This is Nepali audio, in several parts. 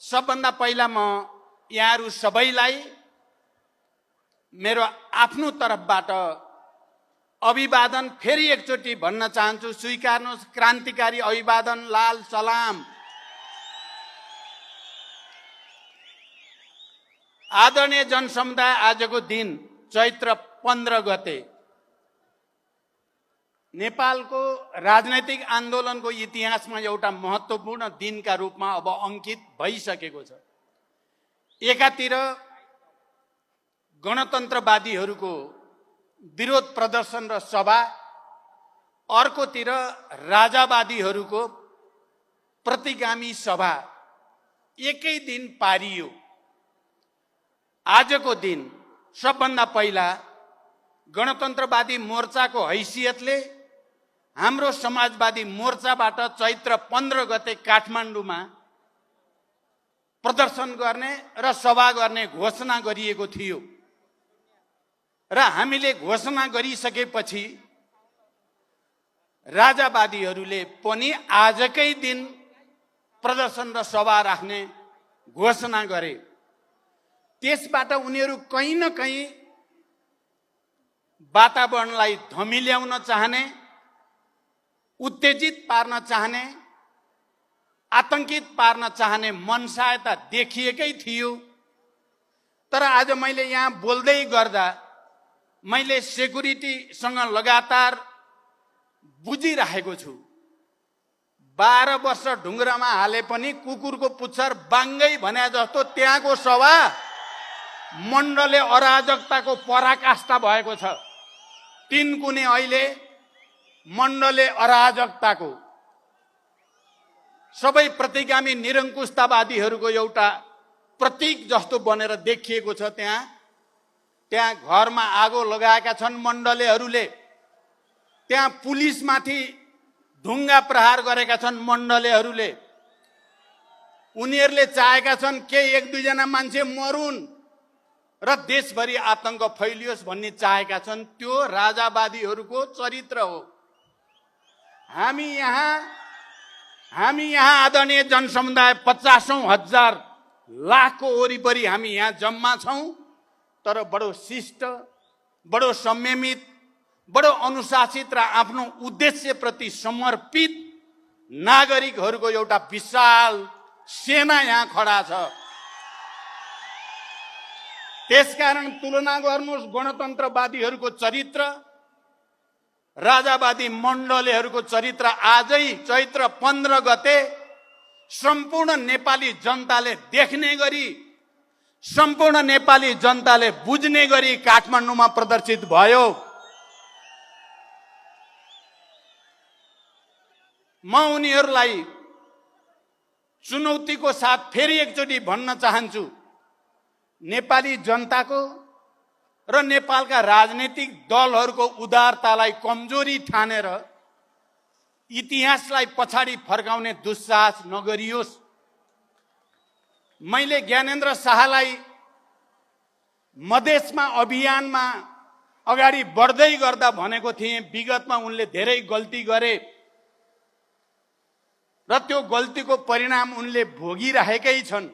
सबभन्दा पहिला म यहाँहरू सबैलाई मेरो आफ्नो तर्फबाट अभिवादन फेरि एकचोटि भन्न चाहन्छु। स्वीकार्नुहोस्, क्रान्तिकारी अभिवादन, लाल सलाम। आदरणीय जनसमुदाय, आजको दिन चैत्र 15 गते नेपालको राजनैतिक आन्दोलनको इतिहासमा एउटा महत्त्वपूर्ण दिनका रूपमा अब अंकित भइसकेको छ। एकातिर गणतन्त्रवादीहरूको विरोध प्रदर्शन र सभा, अर्कोतिर राजावादीहरूको प्रतिगामी सभा एकै दिन पारियो। आजको दिन सबभन्दा पहिला गणतन्त्रवादी मोर्चाको हैसियतले हाम्रो समाजवादी मोर्चाबाट चैत्र 15 गते काठमाडौँमा प्रदर्शन गर्ने र सभा गर्ने घोषणा गरिएको थियो र हामीले घोषणा गरिसकेपछि राजावादीहरूले पनि आजकै दिन प्रदर्शन र सभा राख्ने घोषणा गरे। त्यसबाट उनीहरू कहीँ न कहीँ वातावरणलाई धमिल्याउन चाहने, उत्तेजित पार्न चाहने, आतंकित पार्न चाहने मनसायता देखिएकै थियो। तर आज मैले यहाँ बोल्दै गर्दा मैले सेक्युरिटीसँग लगातार बुझिरहेको छु। 12 वर्ष ढुङ्ग्रामा हाले पनि कुकुरको पुच्छर बाङ्गै भने जस्तो त्यहाँको सभा मण्डले अराजकताको पराकाष्ठा भएको छ। तीनकुने अहिले मण्डले अराजकताको, सबै प्रतिगामी निरङ्कुशतावादीहरूको एउटा प्रतीक जस्तो बनेर देखिएको छ। त्यहाँ घरमा आगो लगाएका छन् मण्डलेहरूले, त्यहाँ पुलिसमाथि ढुङ्गा प्रहार गरेका छन् मण्डलेहरूले। उनीहरूले चाहेका छन् के 1-2 जना मान्छे मरुन् र देशभरि आतंक फैलियोस् भन्ने चाहेका छन्। त्यो राजावादीहरूको चरित्र हो। हामी यहाँ आदरणीय जनसमुदाय 50,000 लाखको वरिपरि हामी यहाँ जम्मा छौँ। तर बडो शिष्ट, बडो संयमित, बडो अनुशासित र आफ्नो उद्देश्यप्रति समर्पित नागरिकहरूको एउटा विशाल सेना यहाँ खडा छ। त्यसकारण तुलना गर्नुहोस् गणतन्त्रवादीहरूको चरित्र, राजावादी मण्डलेहरूको चरित्र। आजै चैत्र 15 गते सम्पूर्ण नेपाली जनताले देख्ने गरी, सम्पूर्ण नेपाली जनताले बुझ्ने गरी काठमाडौँमा प्रदर्शित भयो। म उनीहरूलाई चुनौतीको साथ फेरि एकचोटि भन्न चाहन्छु, नेपाली जनताको र नेपालका राजनीतिक दलहरूको उदारतालाई कमजोरी ठानेर इतिहासलाई पछाडि फर्काउने दुस्साहस नगरियोस्। मैले ज्ञानेन्द्र शाहलाई मधेसमा अभियानमा अगाडि बढ्दै गर्दा भनेको थिएँ, विगतमा उनले धेरै गल्ती गरे र त्यो गल्तीको परिणाम उनले भोगिरहेकै छन्।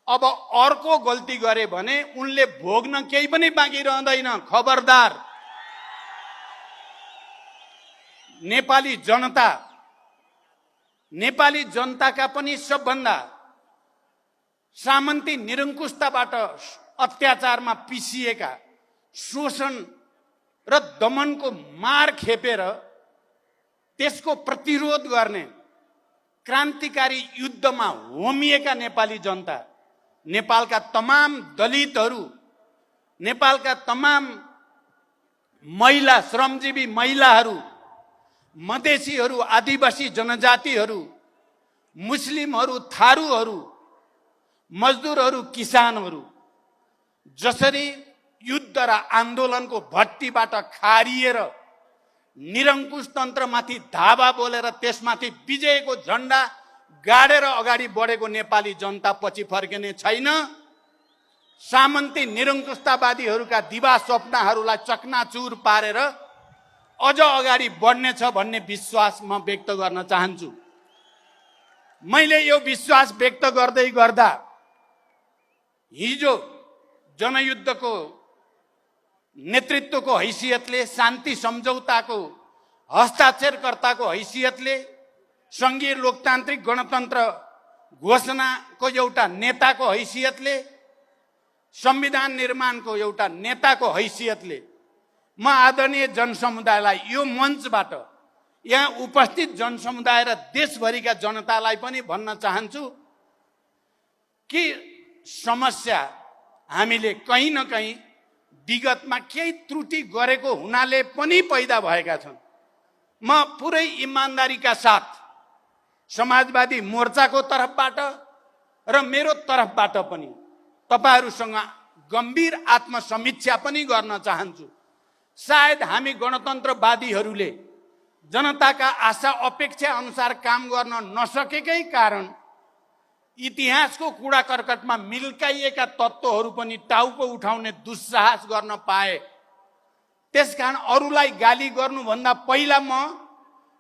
अब अर्को गल्ती गरे भने उनले भोग्न केही पनि बाँकी रहँदैन। खबरदार। नेपाली जनताका पनि सबभन्दा सामन्ती निरङ्कुशताबाट अत्याचारमा पिसिएका, शोषण र दमनको मार खेपेर त्यसको प्रतिरोध गर्ने क्रान्तिकारी युद्धमा होमिएका नेपाली जनता, नेपालका तमाम दलितहरू, नेपालका तमाम महिला, श्रमजीवी महिलाहरू, मधेसीहरू, आदिवासी जनजातिहरू, मुस्लिमहरू, थारूहरू, मजदुरहरू, किसानहरू जसरी युद्ध र आन्दोलनको भट्टीबाट खारिएर निरङ्कुश तन्त्रमाथि धावा बोलेर त्यसमाथि विजयको झण्डा गाडेर अगाडि बढेको नेपाली जनता पछि फर्किने छैन। सामन्ती निरङ्कुशतावादीहरूका दिवा स्वप्नहरूलाई चकनाचुर पारेर अझ अगाडि बढ्नेछ भन्ने विश्वास म व्यक्त गर्न चाहन्छु। मैले यो विश्वास व्यक्त गर्दै गर्दा हिजो जनयुद्धको नेतृत्वको हैसियतले, शान्ति सम्झौताको हस्ताक्षरकर्ताको हैसियतले, सङ्घीय लोकतान्त्रिक गणतन्त्र घोषणाको एउटा नेताको हैसियतले, संविधान निर्माणको एउटा नेताको हैसियतले म आदरणीय जनसमुदायलाई यो मञ्चबाट, यहाँ उपस्थित जनसमुदाय र देशभरिका जनतालाई पनि भन्न चाहन्छु कि समस्या हामीले कहीँ न कहीँ विगतमा केही त्रुटि गरेको हुनाले पनि पैदा भएका छन्। म पुरै इमानदारीका साथ समाजवादी मोर्चाको तर्फबाट र मेरो तर्फबाट पनि तपाईहरुसँग गम्भीर आत्मसमीक्षा पनि गर्न चाहन्छु। सायद हामी गणतन्त्रवादीहरूले जनताका आशा अपेक्षा अनुसार काम गर्न नसकेकै कारण इतिहासको कूडा कर्कटमा मिल्काइएका तत्त्वहरू पनि टाउको उठाउने दुस्साहस गर्न पाए। त्यसकारण अरूलाई गाली गर्नुभन्दा पहिला म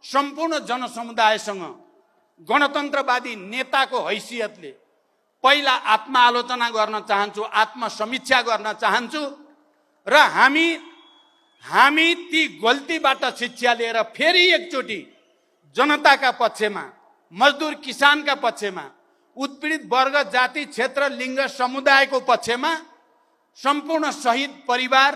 सम्पूर्ण जनसमुदायसँग गणतन्त्रवादी नेताको हैसियतले पहिला आत्मआलोचना गर्न चाहन्छु, आत्मसमीक्षा गर्न चाहन्छु र हामी ती गल्तीबाट शिक्षा लिएर फेरि एकचोटि जनताका पक्षमा, मजदुर किसानका पक्षमा, उत्पीडित वर्ग, जाति, क्षेत्र, लिङ्ग, समुदायको पक्षमा, सम्पूर्ण शहीद परिवार,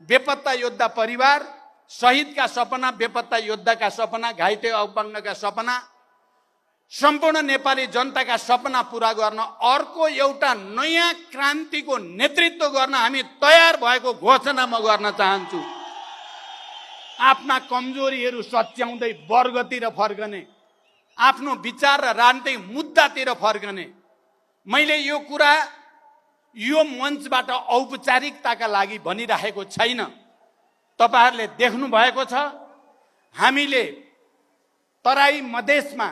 बेपत्ता योद्धा परिवार, शहीदका सपना, बेपत्ता योद्धाका सपना, घाइते अपङ्गका सपना, सम्पूर्ण नेपाली जनताका सपना पूरा गर्न अर्को एउटा नयाँ क्रान्तिको नेतृत्व गर्न हामी तयार भएको घोषणा म गर्न चाहन्छु। आफ्ना कमजोरीहरू सच्याउँदै वर्गतिर फर्कने, आफ्नो विचार र राजनीतिक मुद्दातिर फर्कने। मैले यो कुरा यो मञ्चबाट औपचारिकताका लागि भनिराखेको छैन। तपाईहरुले देख्नु भएको छ, हामीले तराई मधेसमा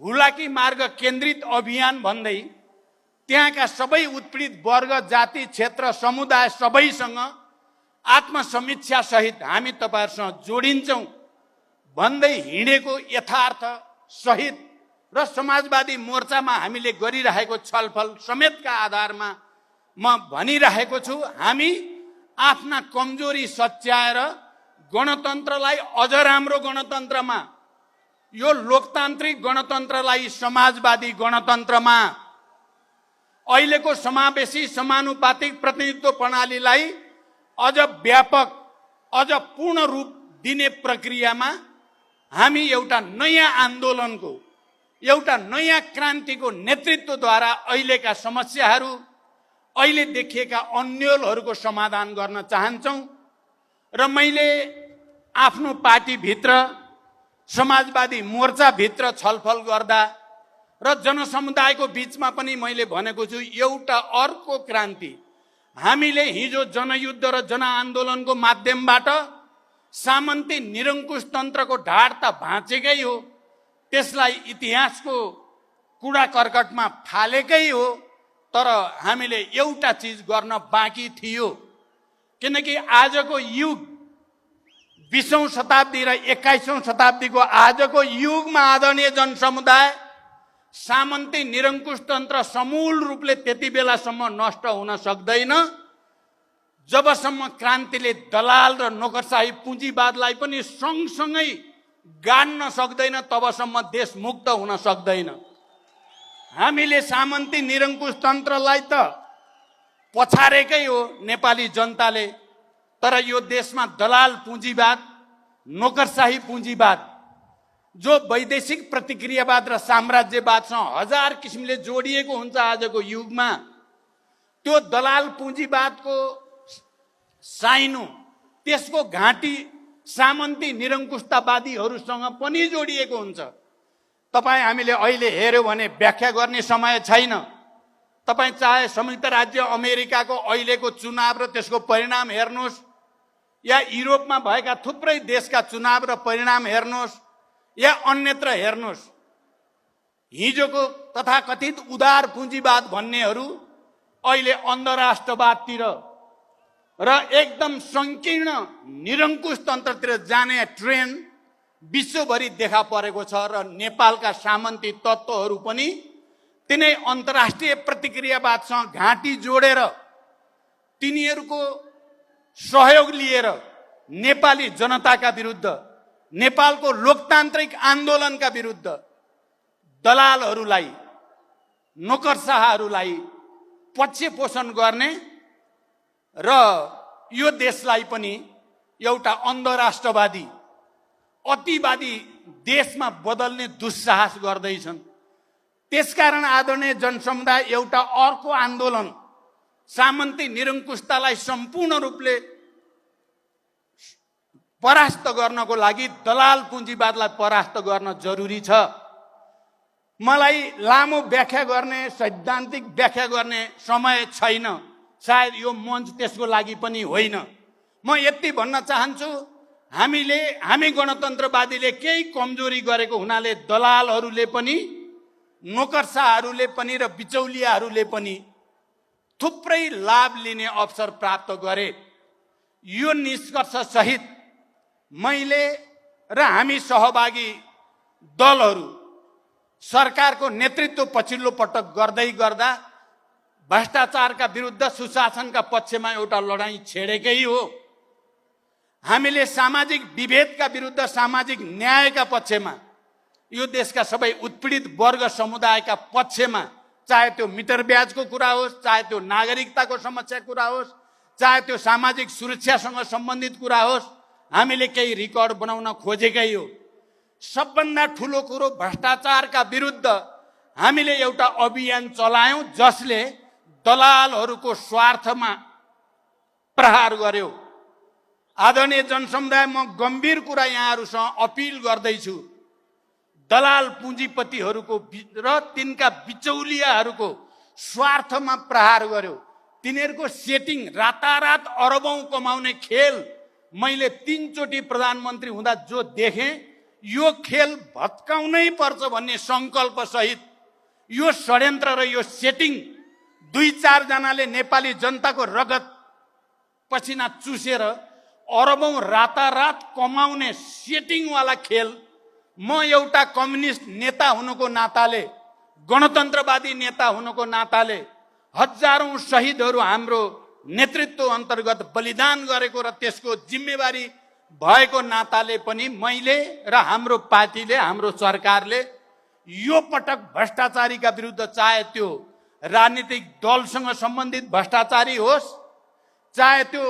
हुलाकी मार्ग केन्द्रित अभियान भन्दै त्यहाँका सबै उत्पीडित वर्ग, जाति, क्षेत्र, समुदाय सबैसँग आत्मसमीक्षा सहित हामी तपाईहरुसँग जोडिन्छौं भन्दै हिँडेको यथार्थ सहित र समाजवादी मोर्चामा हामीले गरिरहेको छलफल समेतका आधारमा म भनिरहेको छु, हामी आफ्ना कमजोरी सच्याएर गणतन्त्रलाई अझ राम्रो गणतन्त्रमा, यो लोकतान्त्रिक गणतन्त्रलाई समाजवादी गणतन्त्रमा, अहिलेको समावेशी समानुपातिक प्रतिनिधित्व प्रणालीलाई अझ व्यापक, अझ पूर्ण रूप दिने प्रक्रियामा हामी एउटा नयाँ आन्दोलनको, एउटा नयाँ क्रान्तिको नेतृत्वद्वारा अहिलेका समस्याहरू, अहिले देखिएका अन्योलहरूको समाधान गर्न चाहन्छौँ। र मैले आफ्नो पार्टीभित्र, समाजवादी मोर्चाभित्र छलफल गर्दा र जनसमुदायको बीचमा पनि मैले भनेको छु, एउटा अर्को क्रान्ति हामीले हिजो जनयुद्ध र जनआन्दोलनको माध्यमबाट सामन्ती निरङ्कुश तन्त्रको ढाड त भाँचेकै हो, त्यसलाई इतिहासको कूडा कर्कटमा फालेकै हो, तर हामीले एउटा चीज गर्न बाँकी थियो। किनकि आजको युग 20औं शताब्दी र 21औं शताब्दीको आजको युगमा आदरणीय जनसमुदाय, सामन्ती निरङ्कुश तन्त्र समूल रूपले त्यति बेलासम्म नष्ट हुन सक्दैन जबसम्म क्रान्तिले दलाल र नोकरशाही पुँजीवादलाई पनि सँगसँगै गाड्न सक्दैन, तबसम्म देश मुक्त हुन सक्दैन। हामीले सामन्ती निरङ्कुश तन्त्रलाई त पछारेकै हो नेपाली जनताले, तर यो देशमा दलाल पुँजीवाद, नोकरशाही पुँजीवाद, जो वैदेशिक प्रतिक्रियावाद र साम्राज्यवादसँग हजार किसिमले जोडिएको हुन्छ आजको युगमा, त्यो दलाल पुँजीवादको साइनो, त्यसको घाँटी सामन्ती निरङ्कुशतावादीहरूसँग पनि जोडिएको हुन्छ। तपाईँ हामीले अहिले हेर्यो भने व्याख्या गर्ने समय छैन। तपाईँ चाहे संयुक्त राज्य अमेरिकाको अहिलेको चुनाव र त्यसको परिणाम हेर्नुहोस्, या युरोपमा भएका थुप्रै देशका चुनाव र परिणाम हेर्नुहोस्, या अन्यत्र हेर्नुहोस्, हिजोको तथाकथित उदार पुँजीवाद भन्नेहरू अहिले अन्धराष्ट्रवादतिर र एकदम सङ्कीर्ण निरङ्कुश तन्त्रतिर जाने ट्रेन्ड विश्वभरि देखा परेको छ र नेपालका सामन्ती तत्त्वहरू पनि तिनै अन्तर्राष्ट्रिय प्रतिक्रियावादसँग घाँटी जोडेर तिनीहरूको सहयोग लिएर नेपाली जनताका विरुद्ध, नेपालको लोकतान्त्रिक आन्दोलनका विरुद्ध दलालहरूलाई, नोकरशाहहरूलाई पक्ष पोषण गर्ने र यो देशलाई पनि एउटा अन्धराष्ट्रवादी, अतिवादी देशमा बदल्ने दुस्साहस गर्दैछन्। त्यसकारण आदरणीय जनसमुदाय एउटा अर्को आन्दोलन, सामन्ती निरङ्कुशतालाई सम्पूर्ण रूपले परास्त गर्नको लागि दलाल पुँजीवादलाई परास्त गर्न जरुरी छ। मलाई लामो व्याख्या गर्ने, सैद्धान्तिक व्याख्या गर्ने समय छैन, सायद यो मञ्च त्यसको लागि पनि होइन। म यति भन्न चाहन्छु, हामी गणतन्त्रवादीले केही कमजोरी गरेको हुनाले दलालहरूले पनि, नोकरशाहहरूले पनि र बिचौलियाहरूले पनि थुप्रै लाभ लिने अवसर प्राप्त गरे। यो निष्कर्ष सहित मैले र हामी सहभागी दलहरू सरकारको नेतृत्व पछिल्लो पटक गर्दै गर्दा भ्रष्टाचारका विरुद्ध सुशासनका पक्षमा एउटा लडाईँ छेडेकै हो। हामीले सामाजिक विभेदका विरुद्ध सामाजिक न्यायका पक्षमा, यो देशका सबै उत्पीडित वर्ग समुदायका पक्षमा, चाहे त्यो मिटर ब्याजको कुरा होस्, चाहे त्यो नागरिकताको समस्या कुरा होस्, चाहे त्यो सामाजिक सुरक्षासँग सम्बन्धित कुरा होस्, हामीले केही रिकर्ड बनाउन खोजेकै हो। सबभन्दा ठुलो कुरो भ्रष्टाचारका विरुद्ध हामीले एउटा अभियान चलायौं जसले दलालहरूको स्वार्थमा प्रहार गर्यो। आदरणीय जनसमुदाय, म गम्भीर कुरा यहाँहरूसँग अपिल गर्दैछु, दलाल पुँजीपतिहरूको र तिनका बिचौलियाहरूको स्वार्थमा प्रहार गर्यो। तिनीहरूको सेटिङ, रातारात अरबौं कमाउने खेल मैले 3 चोटि प्रधानमन्त्री हुँदा जो देखेँ, यो खेल भत्काउनै पर्छ भन्ने सङ्कल्प सहित यो षड्यन्त्र र यो सेटिङ 2-4 जनाले नेपाली जनताको रगत पसिना चुसेर अरबौं रातारात कमाउने सेटिङवाला खेल, म एउटा कम्युनिस्ट नेता हुनुको नाताले, गणतन्त्रवादी नेता हुनुको नाताले, हजारौं शहीदहरू हाम्रो नेतृत्व अन्तर्गत बलिदान गरेको र त्यसको जिम्मेवारी भएको नाताले पनि मैले र हाम्रो पार्टीले, हाम्रो सरकारले यो पटक भ्रष्टाचारीका विरुद्ध, चाहे त्यो राजनीतिक दलसँग सम्बन्धित भ्रष्टाचारी होस्, चाहे त्यो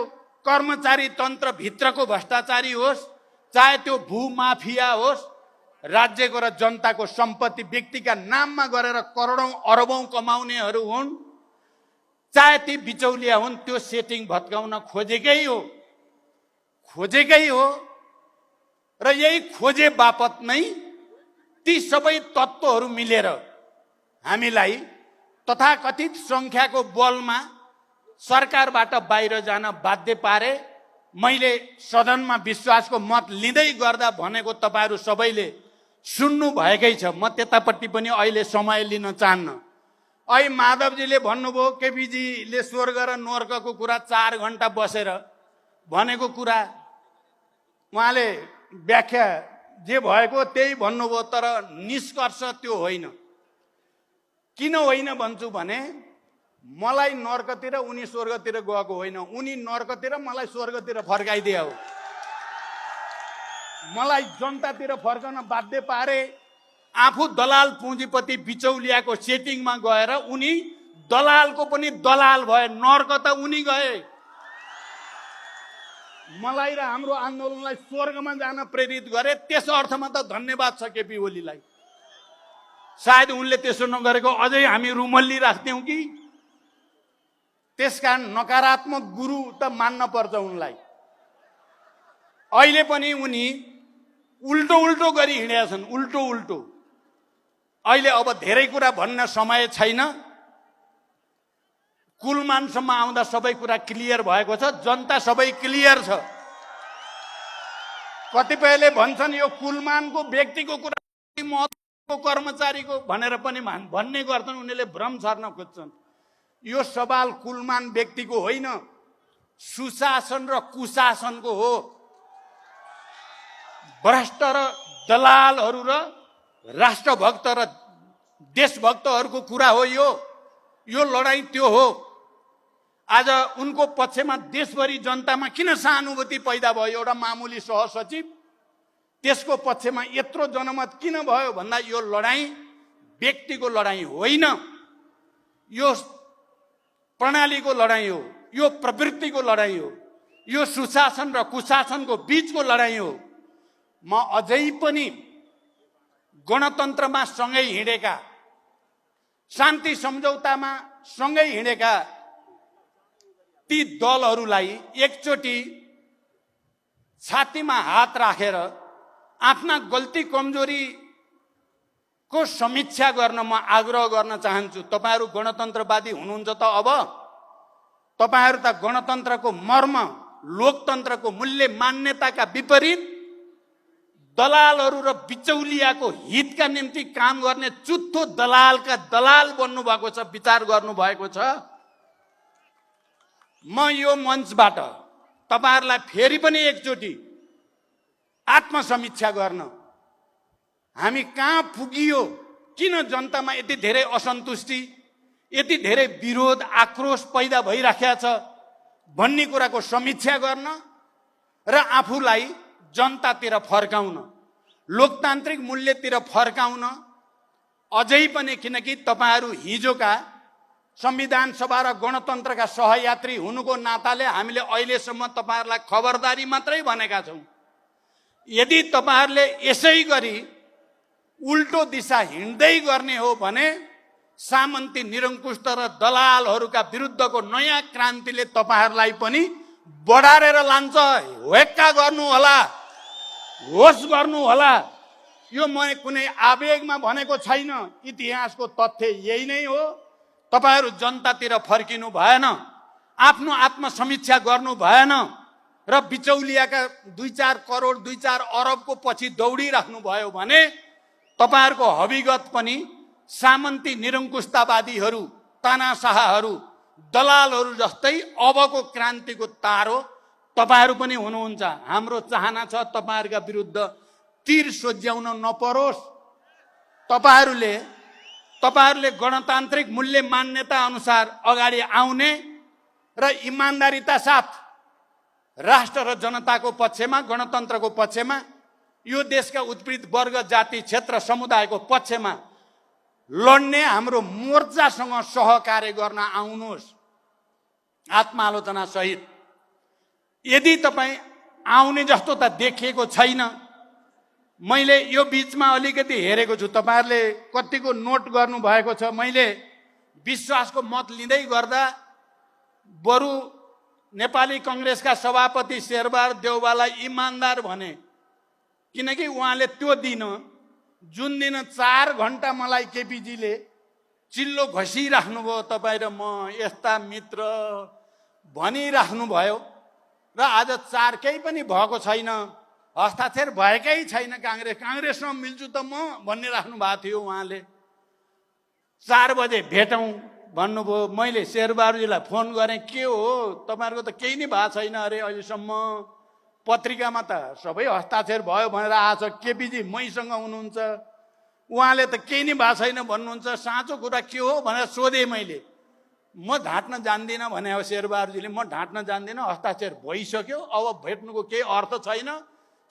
कर्मचारी तन्त्रभित्रको भ्रष्टाचारी होस्, चाहे त्यो भूमाफिया होस्, राज्यको र जनताको सम्पत्ति व्यक्तिका नाममा गरेर करोडौं अरबौं कमाउनेहरू हुन्, चाहे ती बिचौलिया हुन्, त्यो सेटिङ भत्काउन खोजेकै हो र यही खोजे बापत नै ती सबै तत्त्वहरू मिलेर हामीलाई तथाकथित संख्याको बलमा सरकारबाट बाहिर जान बाध्य पारे। मैले सदनमा विश्वासको मत लिँदै गर्दा भनेको तपाईहरू सबैले सुन्नु भएकै छ। म त्यतापट्टि पनि अहिले समय लिन चाहन्न। अहिले माधवजीले भन्नुभयो, केपीजीले स्वर्ग र नर्कको कुरा 4 घण्टा बसेर भनेको कुरा, उहाँले व्याख्या जे भएको त्यही भन्नुभयो, तर निष्कर्ष त्यो होइन। किन होइन भन्छु भने, मलाई नर्कतिर उनी स्वर्गतिर गएको होइन, उनी नर्कतिर मलाई स्वर्गतिर फर्काइदिए हो। मलाई जनतातिर फर्कन बाध्य पारे। आफू दलाल पुँजीपति बिचौलियाको सेटिङमा गएर उनी दलालको पनि दलाल भए, नर्क त उनी गए। मलाई र हाम्रो आन्दोलनलाई स्वर्गमा जान प्रेरित गरे, त्यस अर्थमा त धन्यवाद छ केपी ओलीलाई। सायद उनले त्यसो नगरेको अझै हामी रुमल्ली राख्थ्यौं कि। त्यसकारण नकारात्मक गुरु त मान्न पर्छ उनलाई। अहिले पनि उनी उल्टो गरी हिँडेका छन्, उल्टो। अहिले अब धेरै कुरा भन्न समय छैन। कुलमानसम्म आउँदा सबै कुरा क्लियर भएको छ, जनता सबै क्लियर छ। कतिपयले भन्छन् यो कुलमानको व्यक्तिको कुरा, महत्त्वको कर्मचारीको भनेर पनि भन्ने गर्छन्, उनीहरूले भ्रम छर्न खोज्छन्। यो सवाल कुलमान व्यक्तिको होइन, सुशासन र कुशासनको हो। भ्रष्ट र दलालहरू र राष्ट्रभक्त र देशभक्तहरूको कुरा हो। यो लडाईँ त्यो हो। आज उनको पक्षमा देशभरि जनतामा किन सहानुभूति पैदा भयो? एउटा मामुली सहसचिव, त्यसको पक्षमा यत्रो जनमत किन भयो भन्दा यो लडाईँ व्यक्तिको लडाईँ होइन, यो प्रणालीको लडाईँ हो, यो प्रवृत्तिको लडाईँ हो, यो सुशासन र कुशासनको बीचको लडाईँ हो। म अझै पनि गणतन्त्रमा सँगै हिँडेका, शान्ति सम्झौतामा सँगै हिँडेका ती दलहरूलाई एकचोटि छातीमा हात राखेर आफ्ना गल्ती कमजोरीको समीक्षा गर्न म आग्रह गर्न चाहन्छु। तपाईहरू गणतन्त्रवादी हुनुहुन्छ त अब तपाईहरू त गणतन्त्रको मर्म, लोकतन्त्रको मूल्य मान्यताका विपरीत दलालहरू र बिचौलियाको हितका निम्ति काम गर्ने चुत्थो दलालका दलाल बन्नु भएको छ, विचार गर्नु भएको छ। म यो मञ्चबाट तपाईहरुलाई फेरि पनि एकचोटि आत्मसमीक्षा गर्न, हामी कहाँ पुगियो, किन जनतामा यति धेरै असन्तुष्टि, यति धेरै विरोध, आक्रोश पैदा भइराखेको छ भन्ने कुराको समीक्षा गर्न र आफूलाई जनतातिर फर्काउन, लोकतान्त्रिक मूल्यतिर फर्काउन। अझै पनि किनकि तपाईहरू हिजोका संविधान सभा र गणतन्त्रका सहयात्री हुनुको नाताले हामीले अहिलेसम्म तपाईहरूलाई खबरदारी मात्रै भनेका छौँ। यदि तपाईहरूले यसै गरी उल्टो दिशा हिँड्दै गर्ने हो भने सामन्ती, निरङ्कुश र दलालहरूका विरुद्धको नयाँ क्रान्तिले तपाईहरूलाई पनि बढारेर लान्छ। वेक्का गर्नु होला, होस गर्नु होला। यो म कुनै आवेगमा भनेको छैन, इतिहासको तथ्य यही नै हो। तपाईहरू जनतातिर फर्किनु भएन, आफ्नो आत्मसमीक्षा गर्नु भएन र बिचौलियाका 2-4 करोड 2-4 अरबको पछि दौडिराख्नु भयो भने तपाईहरूको हविगत पनि सामन्ती, निरङ्कुशतावादीहरू, तानाशाहहरू, दलालहरू जस्तै अबको क्रान्तिको तारो तपाईहरू पनि हुनुहुन्छ। हाम्रो चाहना छ तपाईहरूका विरुद्ध तीर सोझ्याउन नपरोस्। तपाईहरूले गणतान्त्रिक मूल्य मान्यता अनुसार अगाडि आउने र इमान्दारिता साथ राष्ट्र र जनताको पक्षमा, गणतन्त्रको पक्षमा, यो देशका उत्पीडित वर्ग, जाति, क्षेत्र, समुदायको पक्षमा लड्ने हाम्रो मोर्चासँग सहकार्य गर्न आउनुहोस् आत्मालोचना सहित। यदि तपाईँ आउने जस्तो त देखिएको छैन। मैले यो बीचमा अलिकति हेरेको छु, तपाईहरूले कतिको नोट गर्नु भएको छ। मैले विश्वासको मत लिँदै गर्दा बरु नेपाली कङ्ग्रेसका सभापति शेरबहादुर देउवालाई इमान्दार भने, किनकि उहाँले त्यो दिन, जुन दिन 4 घण्टा मलाई केपीजीले चिल्लो घसिराख्नुभयो, तपाईँ र म यस्ता मित्र भनिराख्नुभयो र आज 4 केही पनि भएको छैन, हस्ताक्षर भएकै छैन, काङ्ग्रेससँग मिल्छु त म भन्ने राख्नु भएको थियो। उहाँले 4 बजे भेटौँ भन्नुभयो। मैले शेरबहादुरजीलाई फोन गरेँ, के हो तपाईँहरूको त केही नै भएको छैन अरे अहिलेसम्म, पत्रिकामा त सबै हस्ताक्षर भयो भनेर आएछ, केपीजी मैसँग हुनुहुन्छ, उहाँले त केही नै भएको छैन भन्नुहुन्छ, साँचो कुरा के हो भनेर सोधेँ मैले। म ढाँट्न जान्दिनँ भने हो शेरबहादुरजीले, म ढाँट्न जान्दिनँ, हस्ताक्षर भइसक्यो, अब भेट्नुको केही अर्थ छैन,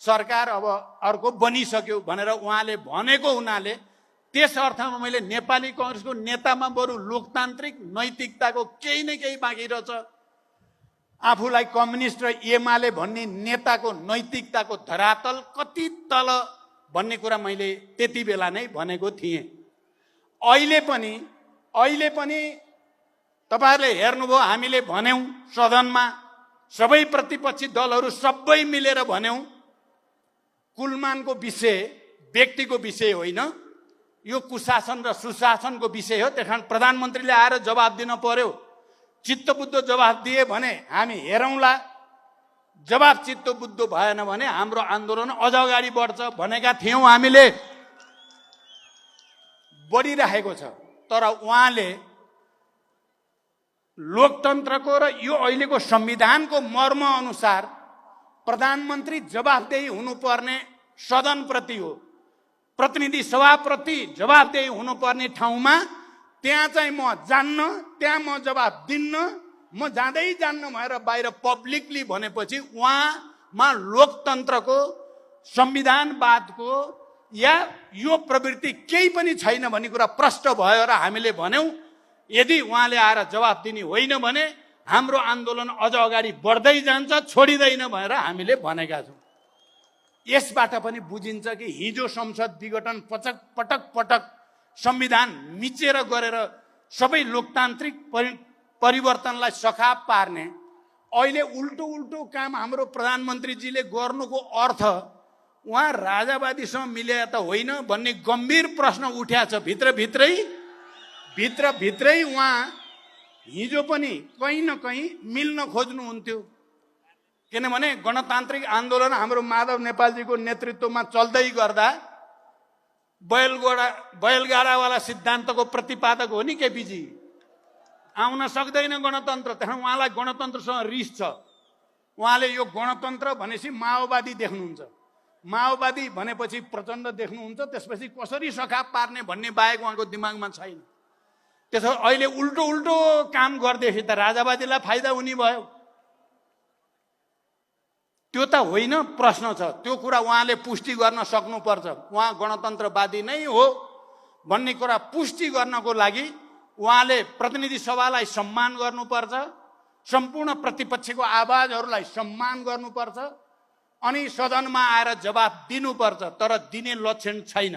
सरकार अब अर्को बनिसक्यो भनेर उहाँले भनेको हुनाले त्यस अर्थमा मैले नेपाली कङ्ग्रेसको नेतामा बरु लोकतान्त्रिक नैतिकताको केही न केही बाँकी रहेछ। आफूलाई कम्युनिस्ट र एमाले भन्ने नेताको नैतिकताको धरातल कति तल भन्ने कुरा मैले त्यति बेला नै भनेको थिएँ। अहिले पनि तपाईहरूले हेर्नुभयो, हामीले भन्यौँ सदनमा, सबै प्रतिपक्षी दलहरू सबै मिलेर भन्यौँ, कुलमानको विषय व्यक्तिको विषय होइन, यो कुशासन र सुशासनको विषय हो। त्यस कारण प्रधानमन्त्रीले आएर जवाब दिन पर्यो। चित्तबुद्ध जवाब दिए भने हामी हेरौँला, जवाब चित्तबुद्ध भएन भने हाम्रो आन्दोलन अझ अगाडि बढ्छ भनेका थियौँ। हामीले बढिरहेको छ, तर उहाँले लोकतन्त्रको र यो अहिलेको संविधानको मर्म अनुसार प्रधानमन्त्री जवाफदेही हुनुपर्ने सदनप्रति हो, प्रतिनिधि सभाप्रति जवाबदेही हुनुपर्ने ठाउँमा त्यहाँ चाहिँ म जान्न, त्यहाँ म जवाब दिन्न, म जाँदै जान्न भएर बाहिर पब्लिकली भनेपछि उहाँमा लोकतन्त्रको, संविधानवादको या यो प्रवृत्ति केही पनि छैन भन्ने कुरा प्रष्ट भयो र हामीले भन्यौँ यदि उहाँले आएर जवाब दिने होइन भने हाम्रो आन्दोलन अझ अगाडि बढ्दै जान्छ, छोडिँदैन भनेर हामीले भनेका छौँ। यसबाट पनि बुझिन्छ कि हिजो संसद विघटन पटक पटक संविधान मिचेर गरेर सबै लोकतान्त्रिक परिवर्तनलाई सखाप पार्ने अहिले उल्टो काम हाम्रो प्रधानमन्त्रीजीले गर्नुको अर्थ उहाँ राजावादीसँग मिले त होइन भन्ने गम्भीर प्रश्न उठ्याछ। भित्रभित्रै उहाँ हिजो पनि कहीँ न कहीँ मिल्न खोज्नुहुन्थ्यो। किनभने गणतान्त्रिक आन्दोलन हाम्रो माधव नेपालजीको नेतृत्वमा चल्दै गर्दा बैलगाडावाला सिद्धान्तको प्रतिपादक हो नि केपीजी, आउन सक्दैन गणतन्त्र। त्यहाँ उहाँलाई गणतन्त्रसँग रिस छ। उहाँले यो गणतन्त्र भनेपछि माओवादी देख्नुहुन्छ, माओवादी भनेपछि प्रचण्ड देख्नुहुन्छ, त्यसपछि कसरी सखाप पार्ने भन्ने बाहेक उहाँको दिमागमा छैन। त्यसो अहिले उल्टो काम गर्दैछ त राजावादीलाई फाइदा हुने भयो। त्यो त होइन, प्रश्न छ। त्यो कुरा उहाँले पुष्टि गर्न सक्नुपर्छ। उहाँ गणतन्त्रवादी नै हो भन्ने कुरा पुष्टि गर्नको लागि उहाँले प्रतिनिधि सभालाई सम्मान गर्नुपर्छ, सम्पूर्ण प्रतिपक्षको आवाजहरूलाई सम्मान गर्नुपर्छ अनि सदनमा आएर जवाब दिनुपर्छ। तर दिने लक्षण छैन,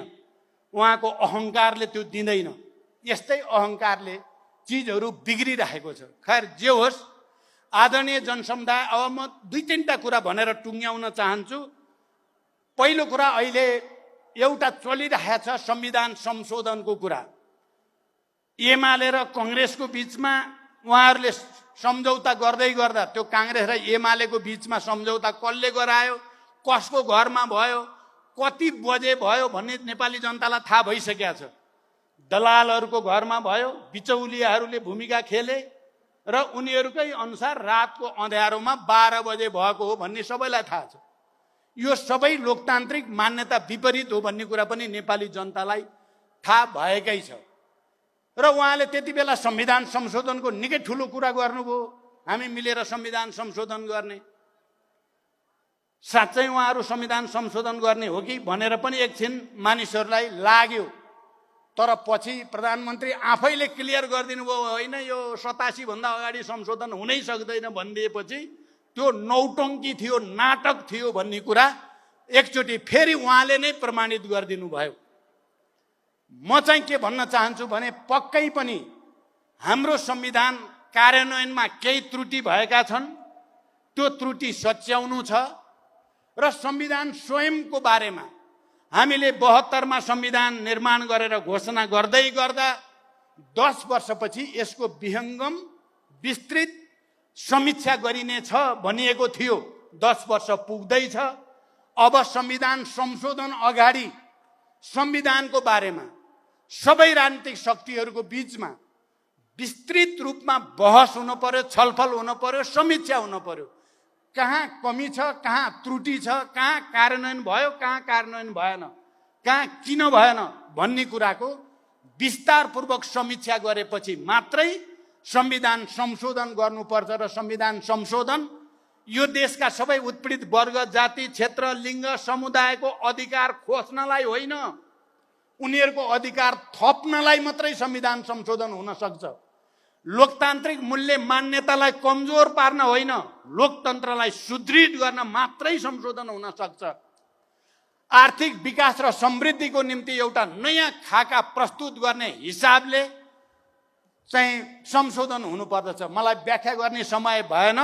उहाँको अहङ्कारले त्यो दिँदैन। यस्तै अहङ्कारले चिजहरू बिग्रिरहेको छ। खैर जे होस्, आदरणीय जनसमुदाय, अब म दुई तीनटा कुरा भनेर टुङ्ग्याउन चाहन्छु। पहिलो कुरा, अहिले एउटा चलिरहेछ संविधान संशोधनको कुरा। एमाले र कङ्ग्रेसको बिचमा उहाँहरूले सम्झौता गर्दै गर्दा त्यो काङ्ग्रेस र एमालेको बिचमा सम्झौता कसले गरायो, कसको घरमा भयो, कति बजे भयो भन्ने नेपाली जनतालाई थाहा भइसकेको छ। दलालहरूको घरमा भयो, बिचौलियाहरूले भूमिका खेले र उनीहरूकै अनुसार रातको अँध्यारोमा 12 बजे भएको हो भन्ने सबैलाई थाहा छ। यो सबै लोकतान्त्रिक मान्यता विपरीत हो भन्ने कुरा पनि नेपाली जनतालाई थाहा भएकै छ। र उहाँले त्यति बेला संविधान संशोधनको निकै ठुलो कुरा गर्नुभयो, हामी मिलेर संविधान संशोधन गर्ने। साँच्चै उहाँहरू संविधान संशोधन गर्ने हो कि भनेर पनि एकछिन मानिसहरूलाई लाग्यो। तर पछि प्रधानमन्त्री आफैले क्लियर गरिदिनु भयो, होइन यो 87 भन्दा अगाडि संशोधन हुनै सक्दैन भनिदिएपछि त्यो नौटङ्की थियो, नाटक थियो भन्ने कुरा एकचोटि फेरि उहाँले नै प्रमाणित गरिदिनु भयो। म चाहिँ के भन्न चाहन्छु भने पक्कै पनि हाम्रो संविधान कार्यान्वयनमा केही त्रुटि भएका छन्, त्यो त्रुटि सच्याउनु छ। र संविधान स्वयंको बारेमा हामीले 72 मा संविधान निर्माण गरेर घोषणा गर्दै गर्दा 10 वर्षपछि यसको विहङ्गम विस्तृत समीक्षा गरिनेछ भनिएको थियो। 10 वर्ष पुग्दैछ। अब संविधान संशोधन अगाडि संविधानको बारेमा सबै राजनीतिक शक्तिहरूको बिचमा विस्तृत रूपमा बहस हुनु पर्यो, छलफल हुनु पर्यो, समीक्षा हुनु पर्यो। कहाँ कमी छ, कहाँ त्रुटि छ, कहाँ कार्यान्वयन भयो, कहाँ कार्यान्वयन भएन, कहाँ किन भएन भन्ने कुराको विस्तारपूर्वक समीक्षा गरेपछि मात्रै संविधान संशोधन गर्नुपर्छ। र संविधान संशोधन यो देशका सबै उत्पीडित वर्ग, जाति, क्षेत्र, लिङ्ग, समुदायको अधिकार खोज्नलाई होइन, उनीहरूको अधिकार थप्नलाई मात्रै संविधान संशोधन हुन सक्छ। लोकतान्त्रिक मूल्य मान्यतालाई कमजोर पार्न होइन, लोकतन्त्रलाई सुदृढ गर्न मात्रै संशोधन हुन सक्छ। आर्थिक विकास र समृद्धिको निम्ति एउटा नयाँ खाका प्रस्तुत गर्ने हिसाबले चाहिँ संशोधन हुनुपर्दछ। मलाई व्याख्या गर्ने समय भएन,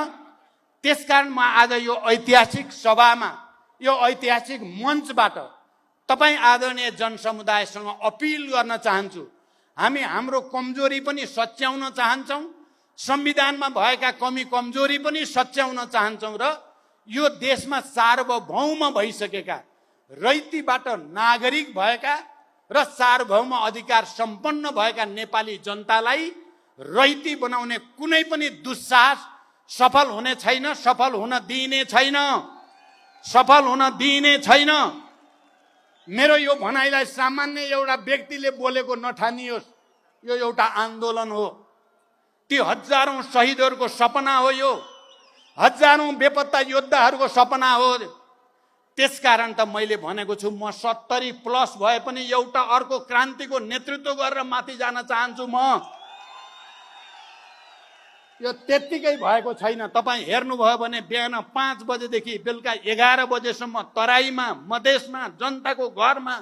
त्यसकारण म आज यो ऐतिहासिक सभामा, यो ऐतिहासिक मञ्चबाट तपाईँ आदरणीय जनसमुदायसँग अपिल गर्न चाहन्छु। हामी हाम्रो कमजोरी पनि सच्याउन चाहन्छौँ, संविधानमा भएका कमी कमजोरी पनि सच्याउन चाहन्छौँ र यो देशमा सार्वभौम भइसकेका, रैतीबाट नागरिक भएका र सार्वभौम अधिकार सम्पन्न भएका नेपाली जनतालाई रैती बनाउने कुनै पनि दुस्साहस सफल हुने छैन, सफल हुन दिइने छैन, सफल हुन दिइने छैन। मेरो यो भनाइलाई सामान्य एउटा व्यक्तिले बोलेको नठानियोस्। यो एउटा आन्दोलन हो। ती हजारौं शहीदहरूको सपना हो। यो हजारौं बेपत्ता योद्धाहरूको सपना हो। त्यसकारण त मैले भनेको छु, म 70+ भए पनि एउटा अर्को क्रान्तिको नेतृत्व गरेर माथि जान चाहन्छु। म यो त्यत्तिकै भएको छैन। तपाईँ हेर्नुभयो भने बिहान 5 बजेदेखि बेलुका 11 बजेसम्म तराईमा, मधेसमा, जनताको घरमा,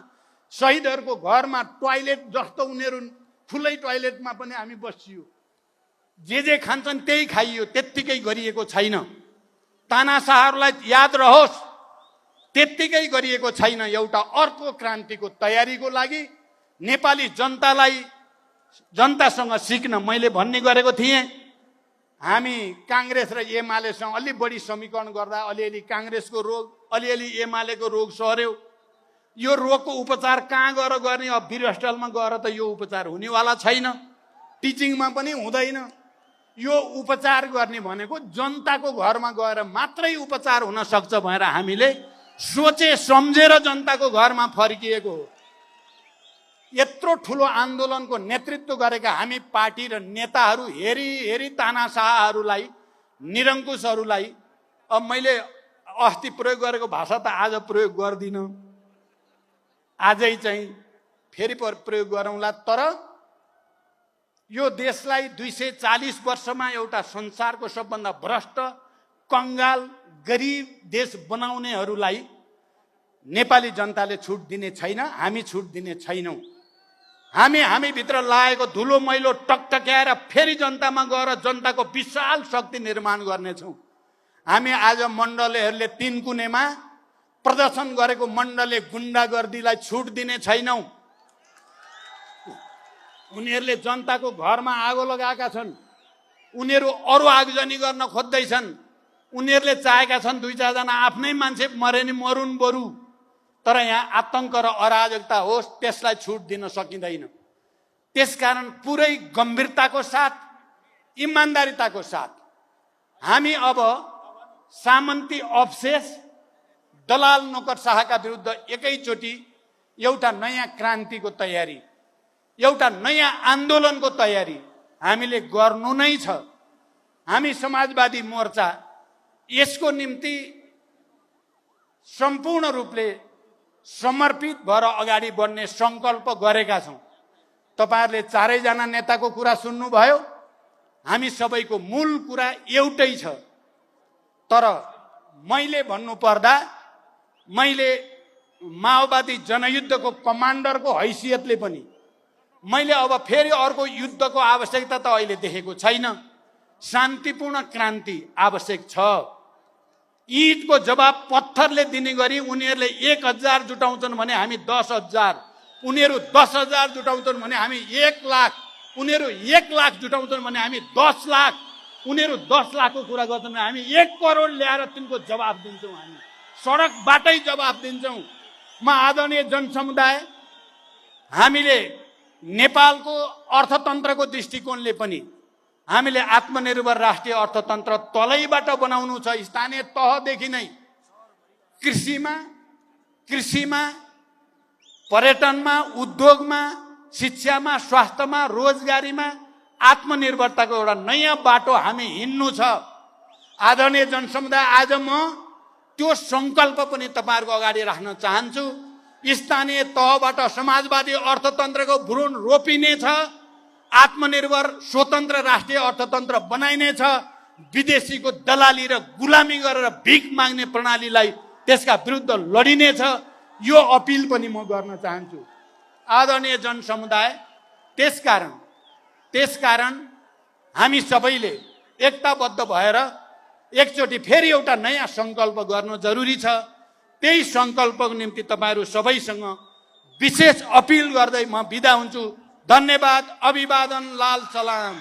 शहीदहरूको घरमा टोयलेट जस्तो उनीहरू खुलै टोयलेटमा पनि हामी बसियो। जे खान्छन् त्यही खाइयो। त्यत्तिकै गरिएको छैन। तानाशाहहरूलाई याद रहोस्, त्यत्तिकै गरिएको छैन। एउटा अर्को क्रान्तिको तयारीको लागि नेपाली जनतासँग सिक्न मैले भन्ने गरेको थिएँ। हामी काङ्ग्रेस र एमालेसँग अलि बढी समीकरण गर्दा अलिअलि काङ्ग्रेसको रोग, अलिअलि एमालेको रोग सर्यो। यो रोगको उपचार कहाँ गएर गर्ने? अब वीर हस्पिटलमा गएर त यो उपचार हुनेवाला छैन। टिचिङमा पनि हुँदैन। यो उपचार गर्ने भनेको जनताको घरमा गएर मात्रै उपचार हुन सक्छ भनेर हामीले सोचे सम्झेर जनताको घरमा फर्किएको हो। यत्रो ठुलो आन्दोलनको नेतृत्व गरेका हामी पार्टी र नेताहरू हेरी तानाशाहहरूलाई, निरङ्कुशहरूलाई, अब मैले अस्ति प्रयोग गरेको भाषा त आज प्रयोग गर्दिनँ। आजै चाहिँ फेरि प्रयोग गरौँला। तर यो देशलाई 240 वर्षमा एउटा संसारको सबभन्दा भ्रष्ट, कङ्गाल, गरिब देश बनाउनेहरूलाई नेपाली जनताले छुट दिने छैन। हामी छुट दिने छैनौँ। हामी भित्र लागेको धुलो मैलो टकटक्याएर फेरि जनतामा गएर जनताको विशाल शक्ति निर्माण गर्नेछौँ। हामी आज मण्डलेहरूले 3 कुनेमा प्रदर्शन गरेको मण्डले गुण्डागर्दीलाई छुट दिने छैनौँ। उनीहरूले जनताको घरमा आगो लगाएका छन्। उनीहरू अरू आगजनी गर्न खोज्दैछन्। उनीहरूले चाहेका छन् 2-4 जना आफ्नै मान्छे मरे नि मरुन् बरु, तर यहाँ आतंक र अराजकता होस्, त्यसलाई छुट दिन सकिँदैन। त्यसकारण पुरै गम्भीरताको साथ, इमान्दारिताको साथ हामी अब सामन्ती अवशेष, दलाल नोकरशाहका विरुद्ध एकैचोटि एउटा नयाँ क्रान्तिको तयारी, एउटा नयाँ आन्दोलनको तयारी हामीले गर्नु नै छ। हामी समाजवादी मोर्चा यसको निम्ति सम्पूर्ण रूपले समर्पित भएर अगाडि बढ्ने संकल्प गरेका छौँ। तपाईहरुले 4 जना नेताको कुरा सुन्नुभयो। हामी सबैको मूल कुरा एउटै छ। तर मैले भन्नु पर्दा, मैले माओवादी जनयुद्धको कमान्डरको हैसियतले पनि मैले अब फेरि अर्को युद्धको आवश्यकता त अहिले देखेको छैन। शान्तिपूर्ण क्रान्ति आवश्यक छ। ईदको जवाब पत्थरले दिने गरी उनीहरूले 1000 जुटाउँछन् भने हामी 10,000, उनीहरू 10,000 जुटाउँछन् भने हामी 1 लाख, उनीहरू 1 लाख जुटाउँछन् भने हामी 10 लाख, उनीहरू 10 लाखको कुरा गर्छन् भने हामी 1 करोड ल्याएर तिनको जवाब दिन्छौँ। हामी सडकबाटै जवाब दिन्छौँ। म आदरणीय जनसमुदाय, हामीले नेपालको अर्थतन्त्रको दृष्टिकोणले पनि हामीले आत्मनिर्भर राष्ट्रिय अर्थतन्त्र तलैबाट बनाउनु छ। स्थानीय तहदेखि नै कृषिमा, पर्यटनमा, उद्योगमा, शिक्षामा, स्वास्थ्यमा, रोजगारीमा आत्मनिर्भरताको एउटा नयाँ बाटो हामी हिँड्नु छ। आदरणीय जनसमुदाय, आज म त्यो संकल्प पनि तपाईहरुको अगाडि राख्न चाहन्छु। स्थानीय तहबाट समाजवादी अर्थतन्त्रको भ्रूण रोपिनेछ। आत्मनिर्भर स्वतन्त्र राष्ट्रिय अर्थतन्त्र बनाइनेछ। विदेशीको दलाली र गुलामी गरेर भिख माग्ने प्रणालीलाई त्यसका विरुद्ध लडिनेछ। यो अपिल पनि म गर्न चाहन्छु। आदरणीय जनसमुदाय, त्यसकारण हामी सबैले एकताबद्ध भएर एकचोटि फेरि एउटा नयाँ संकल्प गर्नु जरुरी छ। त्यही संकल्पको निम्ति तपाईहरु सबैसँग विशेष अपिल गर्दै म बिदा हुन्छु। धन्यवाद। अभिवादन। लाल सलाम।